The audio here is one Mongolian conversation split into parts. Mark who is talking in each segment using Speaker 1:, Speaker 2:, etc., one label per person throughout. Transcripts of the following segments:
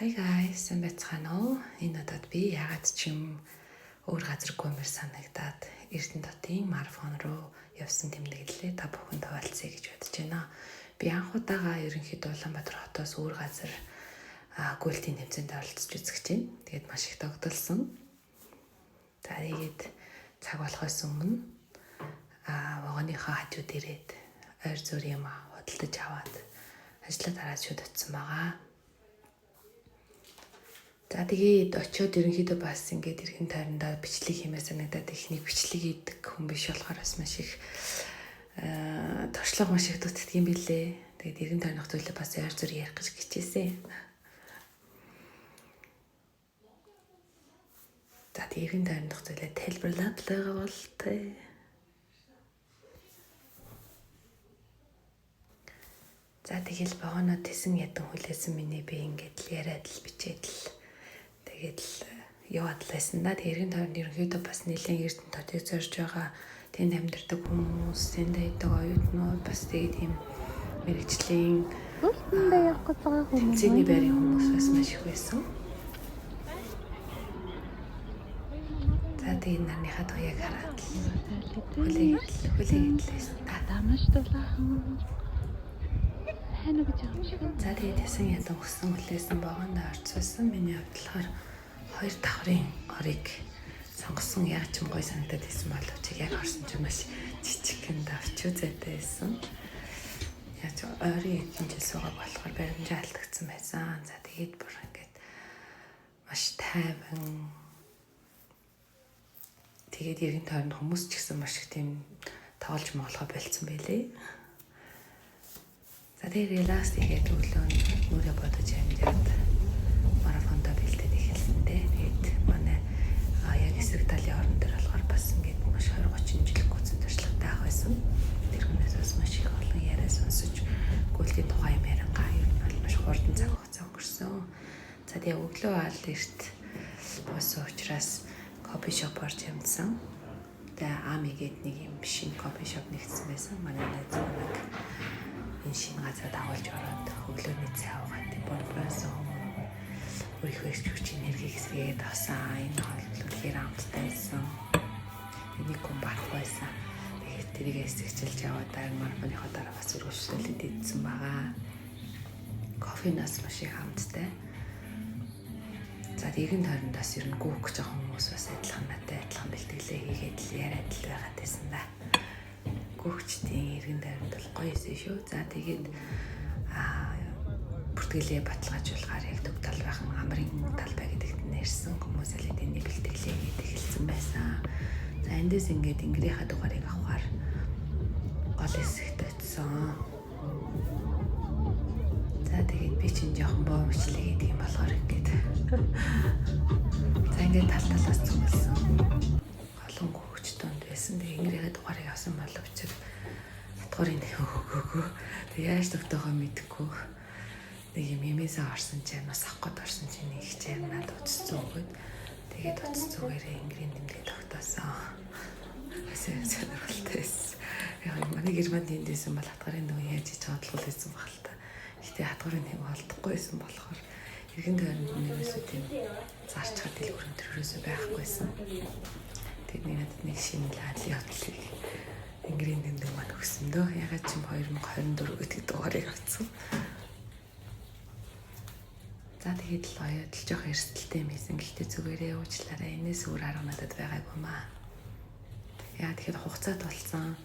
Speaker 1: Hi guys, сайн байцгаана уу? Энэ удаад би яагаад ч юм өөр газар гүмэр санагдаад Эрдэнэ хотын марафон руу явсан тэмдэглэлээ та бүхэнд хуваалцъя гэж бодож байна. Би анх удаага ерөнхийдөө Улаанбаатар хотоос өөр газар гүйлтийн тэмцээнд оролцож үзэх гэж байна. Тэгээд маш их догдолсон. За, тэгээд цаг болохоос өмнө вагоныхоо хажууд ирээд ойр зур юм худалдаж аваад ажлаа дараад шууд очсон байгаа. За, тэгээд очиод ерөнхийдөө бас ингээд эргэн тойрондоо бичлэг хиймээр санагдаад, их нэг бичлэг хийдэг хүн биш болохоор бас маш их туршлага маш их дутдаг юм билээ. Тэгээд эргэн тойрных зүйлээ бас ойр зур ярих гэж хичээсэн. За, тэгээд эргэн тойрондох зүйлээ тайлбарлаад л байгаа бол тэ. За, тэгэл вагоноо тесэн ядан хүлээсэн миний би ингээд л яриад л бичээд л тэгээд л яваад л байсан да. Тэгээд эргэн тойронд ерөнхийдөө бас нэлээд Эрдэнэ хотыг зорж байгаа, тэнд амьдардаг хүмүүс, тэнд байдаг оюутнууд, бас тэгээд ийм мэргэжлийн
Speaker 2: Гүйлтэндээ явах гэж байгаа хүмүүс.
Speaker 1: тэмцээний байрын хүмүүс бас маш их байсан. За, тэгээд нарныхаа туяаг хараад л хүлээгээд л хүлээгээд л байсан да.
Speaker 2: Дамаш дулаахан. Хайна гэж байгаа юм шиг.
Speaker 1: За, тэгээд ясан ядан өссөн хүлээсэн вагонд орцсон. Миний хувьд болохоор хоёр давхрын орыг сонгосон. Яг ч юм гоё санагдаад байсан боловч яг орсон чинь маш жижигхэн давчуу зайтай байсан. Яг ч ойрын хэдэн жил суугааг болохоор баримжаа алдагдсан байсан. За, тэгээд бүр ингээд маш тайван, тэгээд эргэн тойронд хүмүүс ч гэсэн маш их тийм тоглож моглохоо болцсон байлээ. За, тэгээд relax хийгээд өглөө нүрээ бодож амжаад марафондоо бэлдээд эхэлсэн дээ. Тэгээд манай яг эсрэг талын орон дээр болохоор бас ингээд маш 20 30 жил гүйцэн туршлагатай ах байсан. Тэр хүнээс бас маш их олон яриа сонсож, гүйлтийн тухай юм яриангаа ер нь бол маш хурдан цаг хугацаа өнгөрсөн. За, тэгээ өглөө аль эрт болсон учраас coffee shop орж амжсан. Тэгээ Ами гээд нэг юм шинэ coffee shop нэгдсэн байсан. Манай найз намайг энэ шинэ газар дагуулж ороод өглөөний цай уугаад борбороос өмнө өөрийнхөө эрч хүч энергийг сэргээд авсан. Энэ хоол үнэхээр амттай байсан. Энийг хүн барах байсан. Тэгээд тэрийг эсэгчилж яваад дараа марафоныхоо дараа бас үргэлжлүүлээд идсэн байгаа. Кофенаас маш их амттай. За, эргэн тойрондоос ер нь гүүх гэж байгаа хүмүүс бас адилхан, надад адилхан бэлтгэлээ хийгээд л яриад л байгаад байсан да. Гүүхчдийн эргэн тойронд бол гоё эсэ шүү. За, тэгээд бүртгэлээ баталгаажуулахаар яг төв талбайхан амрын талбай гэдэгт нэрсэн хүмүүс аль хэдийн бэлтгэлээ хийгээд эхэлсэн байсан. За, эндээс ингээд тэнгэрийнхаа дугаарыг авахар гол хэсэгт очисон. За, тэгээд би чинь жоохон боо бичлэг хийдэг юм болохоор ингээд за ингээд тал талаас цугласан. Олон гүүгч донд байсан. Тэгээ тэнгэрийнхаа дугаарыг авсан боловч хатгуурын нэг өгөөгөө. Тэг яаж тогтоохоо мэдэхгүй. Нэг юм юмээсээ орсон чинь бас авах гээд орсон чинь нэг хичээл надад утас зөөгөөд, тэгээд утас зүгээрээ тэнгэрийн тэмдэг тогтоосон. Бас сонирхолтой байсан. Яг манай Германд энд байсан бол хатгарын нөгөө яаж хийж бодлого байсан баг л та. Гэтэ хатгарын нэг олдохгүй байсан болохоор эргэн тойронд нь ерөөсөө тийм зарчгаар дэлгүүр энэ ерөөсөө байхгүйсэн. Тэгээд нэг надад нэг шинэ ладлын явдлыг тэнгэрийн тэмдэг маань өгсөн дөө. Ягаад ч юм 2024 гэдэг дугаарыг авсан. За, тэгээд л оёод л жоох эрсдэлтэй юм хийсэн. Гэхдээ зүгээрээ уучлаарай. Энэс өөр арга надад байгаагүй маа. Яа, тэгэхээр хугацаа тулсан.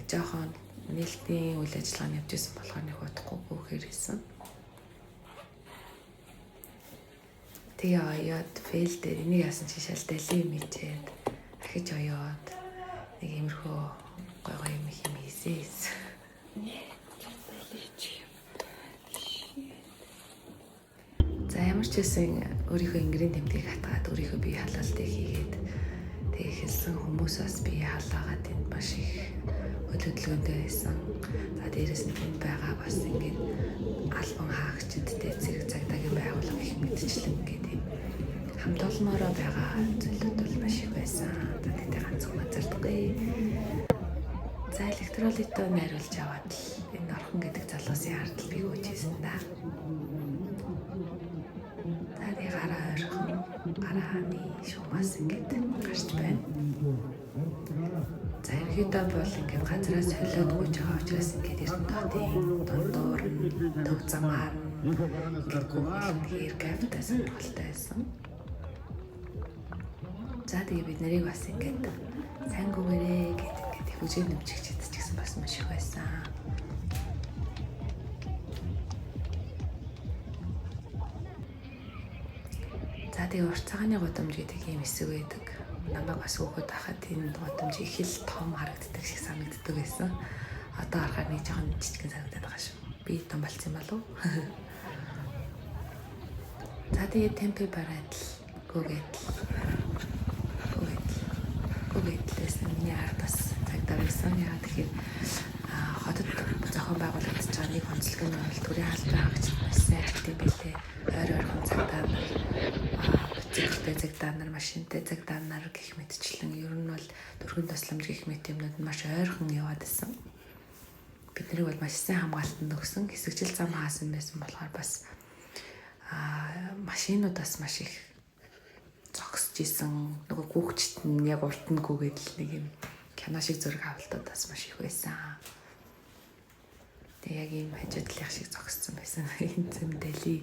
Speaker 1: Жоохон нээлтийн үйл ажиллагаа нь явж исэн болохоор нэг удахгүй гүхээр хийсэн. Тэгээ оёод fail дээр энийг яасан чи шал дали юм хийчээд ахиж оёод нэг иймэрхүү гой гой юм их юм хийсэн.
Speaker 2: Далич юм.
Speaker 1: За, ямар ч байсан өөрийнхөө тэнгэрийн тэмдгийг хатгаад, өөрийнхөө бие халаалтыг хийгээд тэг эхэлсэн хүмүүс бас бие халаагаад энд маш их үйл хөдөлгөөнтэй байсан. За, дээрэс нь тэнд байгаа бас ингээд албан хаагчидтэй цэрэг цагдаагийн байгууллага их мэдчлэн ингээд юм хамт олноороо байгаа зүйлүүд бол маш их байсан. За, тэгтээ ганцхан газардаггүй. За, электролитоо найруулж аваад л энэ орхон гэдэг залуусын ард л би гүйжсэн да. Харааны шугамаас ингээд гарч байна. За ерөнхийдөө бол ингээд газраас солиод гүйж байгаа учраас ингээд Эрдэнэ хотын дундуур нь төв замаар нь ингээд гүйх үнэхээр кайфтай, сонирхолтой байсан. За тэгээ бид нарыг бас ингээд сайн гүгээрээ гэд ингээд хүзээ нэмчихчихэд ч гэсэн бас маш их байсан. За тэгээ урт цагааны гудамж гэдэг ийм хэсэг байдаг. Намайг бас хөөхөд байхад энэ гудамж их л том харагддаг шиг санагддаг байсан. Одоо харахаар нэг жоохон жижигэн санагдаад байгаа шүү. Би том болсон юм болов уу? За тэгээ Темпе бараад л гүгээд л гүгээд л гүгээд л байсан. Миний ард бас цагдаа байсан. Яагаад тэгэхээр хотод зохион байгуулагдаж байгаа нэг онцлог нь бол төрийн албан хаагчид маш сайн ажилтсан байлээ. Ойр ойрхон цагдаа нар, мотоциклтэй цагдаа нар, машинтай цагдаа нар гэх мэтчлэн ер нь бол төрхөн тусламж гэх мэт юмнууд нь маш ойрхон яваад исэн. Бид нарыг бол маш сайн хамгаалтанд өгсөн. Хэсэгчил зам хаасан байсан болохоор бас машинууд бас маш их зогсож исэн. Нөгөө гүүгчт нь яг урд нь гүгээд л нэг юм кино шиг зураг авалтууд бас маш их байсан. Тэгээ яг ийм хажуу талынх шиг зогссон байсан. Энэ зэм дали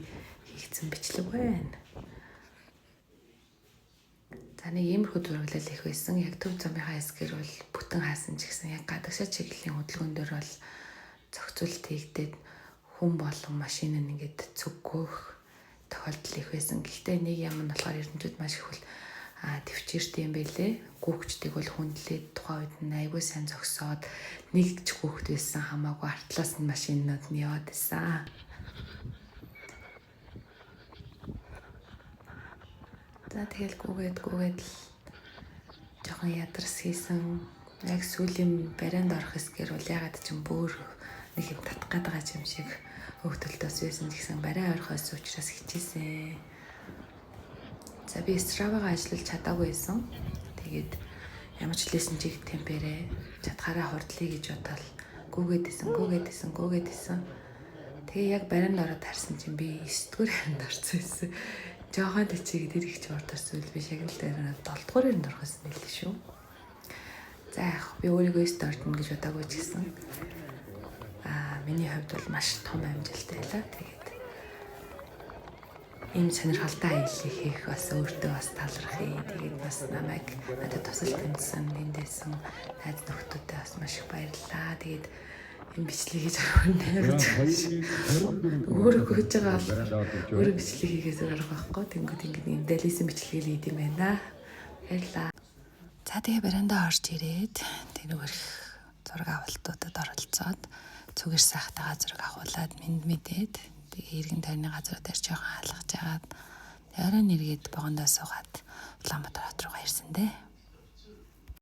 Speaker 1: хийгдсэн бичлэг байна. За нэг иймэрхүү зураглал их байсан. Яг төв замынхаа хэсгээр бол бүтэн хаасан ч гэсэн яг гадагшаа чиглэлийн хөдөлгөөн дээр бол зохицуулалт хийгдээд хүн болон машин нь ингээд цүггүйх тохиолдол их байсан. Гэхдээ нэг юм нь болохоор эрдэмтдүүд маш их хөл төвчээртэй юм байлээ. Гүүгчдийг бол хүндлээд тухайн үед нь айгүй сайн зогсоод нэг ч хүүхэд байсан хамаагүй артлаас нь машинууд нь яваад исэн. За тэгэл гүгээд гүгээд л жоохон ядарс хийсэн. Яг сүүлийн барианд орох хэсгээр бол ягаад ч юм бөөр нэг юм татах гээд байгаа юм шиг хөөгдөлтөөс байсан ч гэсэн барай орохоос учраас хичээсэн. За би Strava-га ажиллаж чадаагүй байсан. Тэгээд ямар ч лсэн чиг темперэ чадхаараа хурдлая гэж бодоол гүгээд исэн, гүгээд исэн, гүгээд исэн. Тэгээ яг барианд ороод харсан чинь би 9 дугаар харанд орсон байсан. Жохон төчийг тэр их ч урд орсон үл би шагнал дээр 7 дугаар харанд орох байсан байл шүү. За яг би өөрийгөө 9 ордно гэж бодоагүй ч гэсэн миний хувьд бол маш том амжилт байлаа. Тэгээд ийм сонирхолтой аяллыг хийх бас өөртөө бас талархъя. Тэгээд бас намайг надад тусал тэмцсэн, эндээсэн найз нөхдөдөө бас маш их баярлалаа. Тэгээд энэ бичлэг хийж байгаа гэж өөрөө гүйж байгаа бол өөрөө бичлэг хийхээс арга байхгүй. Тэнгүүд ингээд ийм далисан бичлэгийг хийд юм байна. Баярлалаа. За тэгээ бариандаа орж ирээд тэрүүгэрх зураг авалтуудад оролцоод зүгэр сайхтайгаа зураг авахуулаад мэд мэдээд тэгээ эргэн тойрны газруудаар жоохон алгаж агаад оройн эргээд богондоо суугаад Улаанбаатар хот руугаа ирсэн дээ.